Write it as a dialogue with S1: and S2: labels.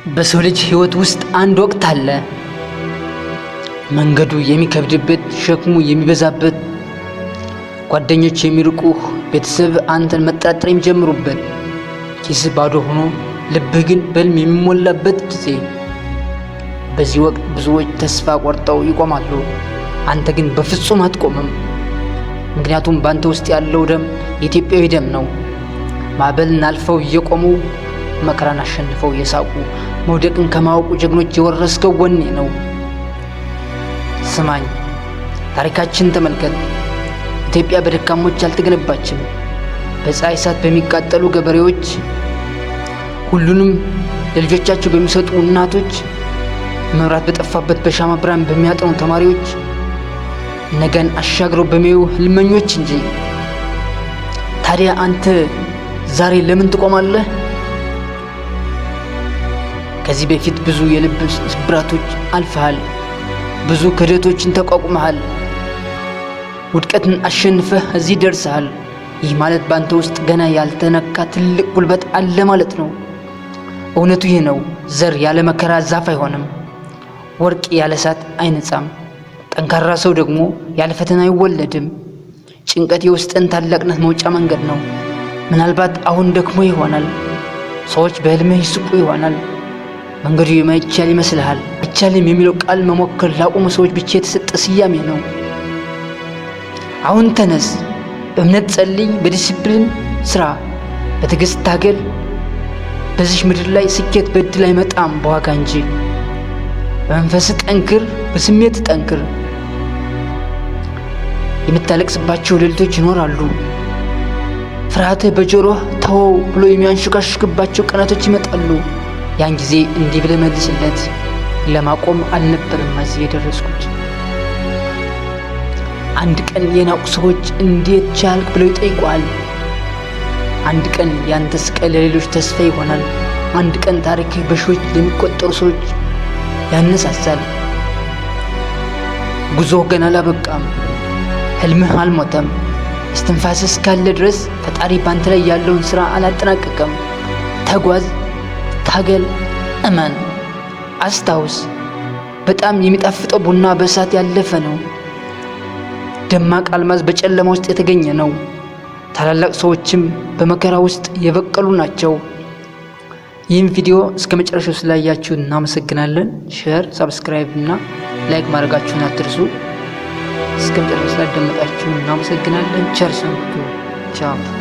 S1: በሰው ልጅ ሕይወት ውስጥ አንድ ወቅት አለ። መንገዱ የሚከብድበት፣ ሸክሙ የሚበዛበት፣ ጓደኞች የሚርቁህ፣ ቤተሰብ አንተን መጠራጠር የሚጀምሩበት፣ ኪስህ ባዶ ሆኖ ልብህ ግን በሕልም የሚሞላበት ጊዜ። በዚህ ወቅት ብዙዎች ተስፋ ቆርጠው ይቆማሉ። አንተ ግን በፍጹም አትቆምም። ምክንያቱም በአንተ ውስጥ ያለው ደም የኢትዮጵያዊ ደም ነው። ማዕበልን አልፈው እየቆሙ፣ መከራን አሸንፈው የሳቁ፣ መውደቅን ከማያውቁ ጀግኖች የወረስከው ወኔ ነው። ስማኝ፣ ታሪካችን ተመልከት። ኢትዮጵያ በደካሞች አልተገነባችም። በፀሐይ እሳት በሚቃጠሉ ገበሬዎች፣ ሁሉንም ለልጆቻቸው በሚሰጡ እናቶች፣ መብራት በጠፋበት በሻማ ብርሃን በሚያጠኑ ተማሪዎች፣ ነገን አሻግረው በሚያዩ ህልመኞች እንጂ። ታዲያ አንተ ዛሬ ለምን ትቆማለህ? ከዚህ በፊት ብዙ የልብ ስብራቶች አልፈሃል። ብዙ ክህደቶችን ተቋቁመሃል። ውድቀትን አሸንፈህ እዚህ ደርሰሃል። ይህ ማለት በአንተ ውስጥ ገና ያልተነካ ትልቅ ጉልበት አለ ማለት ነው። እውነቱ ይህ ነው። ዘር ያለ መከራ ዛፍ አይሆንም። ወርቅ ያለ እሳት አይነጻም። ጠንካራ ሰው ደግሞ ያለ ፈተና አይወለድም። ጭንቀት የውስጥን ታላቅነት መውጫ መንገድ ነው። ምናልባት አሁን ደክሞ ይሆናል። ሰዎች በህልምህ ይስቁ ይሆናል። መንገዱ የማይቻል ይመስልሃል። አይቻልም የሚለው ቃል መሞከር ላቆሙ ሰዎች ብቻ የተሰጠ ስያሜ ነው። አሁን ተነስ፣ በእምነት ጸልይ፣ በዲሲፕሊን ስራ፣ በትዕግስት ታገል። በዚህ ምድር ላይ ስኬት በእድል አይመጣም፣ በዋጋ እንጂ። በመንፈስ ጠንክር፣ በስሜት ጠንክር። የምታለቅስባቸው ሌሊቶች ይኖራሉ። ፍርሃትህ በጆሮህ ተወው ብሎ የሚያንሾካሹክባቸው ቀናቶች ይመጣሉ። ያን ጊዜ እንዲህ ብለህ መልስለት፣ ለማቆም አልነበረም እዚህ የደረስኩት። አንድ ቀን የናቁ ሰዎች እንዴት ቻልክ ብለው ይጠይቁሃል። አንድ ቀን ያንተ ስቃይ ለሌሎች ተስፋ ይሆናል። አንድ ቀን ታሪክህ በሺዎች ለሚቆጠሩ ሰዎች ያነሳሳል። ጉዞህ ገና አላበቃም። ህልምህ አልሞተም። እስትንፋስህ እስካለ ድረስ ፈጣሪ ባንተ ላይ ያለውን ስራ አላጠናቀቀም። ተጓዝ፣ ታገል፣ እመን፣ አስታውስ። በጣም የሚጣፍጠው ቡና በእሳት ያለፈ ነው። ደማቅ አልማዝ በጨለማ ውስጥ የተገኘ ነው። ታላላቅ ሰዎችም በመከራ ውስጥ የበቀሉ ናቸው። ይህም ቪዲዮ እስከ መጨረሻው ስላያችሁ እናመሰግናለን። Share፣ subscribe እና like ማድረጋችሁን አትርሱ። እስከ መጨረሻው ስላዳመጣችሁ እናመሰግናለን። ቸር ሰንብቱ። ቻው።